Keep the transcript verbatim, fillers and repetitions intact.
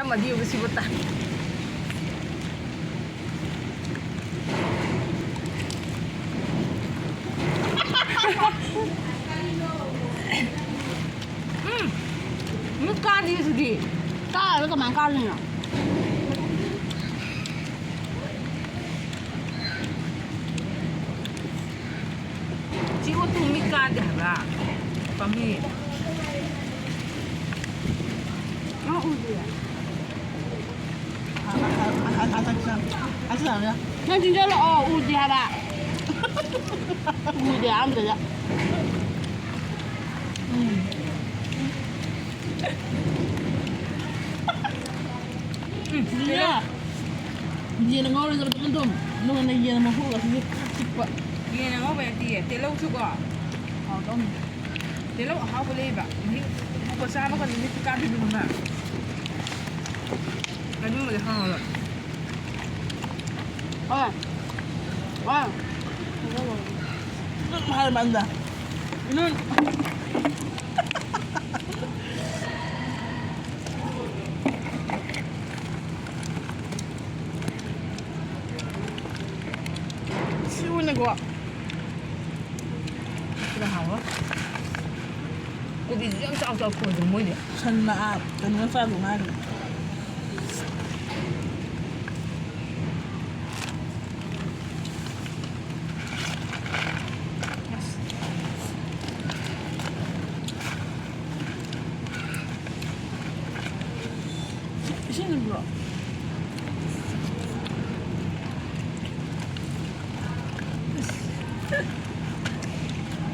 ꯃꯗꯤ ꯌꯦꯡꯉꯨ ꯁꯤꯕꯨ ꯇꯥꯏ꯫ ꯎꯝ, ꯃꯤꯠ ꯀꯥꯗꯦ ꯁꯤꯗꯤ꯫ ꯀꯥꯔꯒ ꯀꯃꯥꯏꯅ ꯀꯥꯗꯣꯏꯅꯣ? ꯁꯤ ꯎꯠꯇꯨ ꯃꯤꯠ ꯀꯥꯗꯦ ꯍꯥꯏꯕ꯫ ꯄꯥꯝꯃꯤ꯫ ꯑ, ꯎꯗꯦ꯫ ꯅꯪ ꯆꯤꯟꯖꯜꯂꯛꯑꯣ, ꯎꯗꯦ ꯍꯥꯏꯕ꯫ ꯎꯗꯦ ꯑꯝꯇꯗ꯫ ꯎꯝ꯫ ꯎꯝ, ꯌꯦꯟ꯫ ꯌꯦꯟ ꯉꯧꯔꯁꯦ ꯑꯗꯨꯝ ꯑꯗꯨꯝ꯫ ꯅꯉꯣꯟꯗ ꯌꯦꯟ ꯃꯍꯨꯠ ꯑꯁꯤꯗꯤ ꯆꯤꯛꯄ꯫ ꯌꯦꯟ ꯑꯉꯧꯕ ꯅꯠꯇꯤꯌꯦ, ꯇꯤꯜꯍꯧꯁꯨꯀꯣ꯫ ꯍꯥꯎꯗꯧꯅꯤ꯫ ꯇꯤꯜꯍꯧ ꯑꯍꯥꯎꯕ ꯂꯩꯌꯦꯕ꯫ ꯃꯍꯤ ꯈꯨꯕ ꯆꯥꯕ ꯀꯥꯟꯗ ꯃꯤꯠ ꯀꯥꯕꯤꯗꯨꯅ꯫ ꯑꯗꯨꯝꯕꯗꯤ ꯍꯥꯎꯋꯦꯕ꯫ ꯍꯣꯏ꯫ ꯍꯣꯏ꯫ ꯑꯗꯨꯝ ꯍꯥꯏꯕ ꯑꯟꯗ꯫ ꯅꯪ ꯁꯤꯕꯨꯅꯦꯀꯣ꯫ ꯁꯤꯅ ꯍꯥꯎꯕ꯫ ꯀꯣꯕꯤꯁꯨ ꯌꯥꯝ ꯆꯥꯎ ꯆꯥꯎ ꯊꯣꯡꯉꯦ ꯃꯣꯏꯗꯤ꯫ ꯁꯟꯅ, ꯑꯥ, ꯀꯩꯅꯣ ꯆꯥꯗꯧ ꯉꯥꯏꯔꯦ꯫ ꯏꯁꯤꯡ ꯂꯨꯝꯕ꯭ꯔꯣ?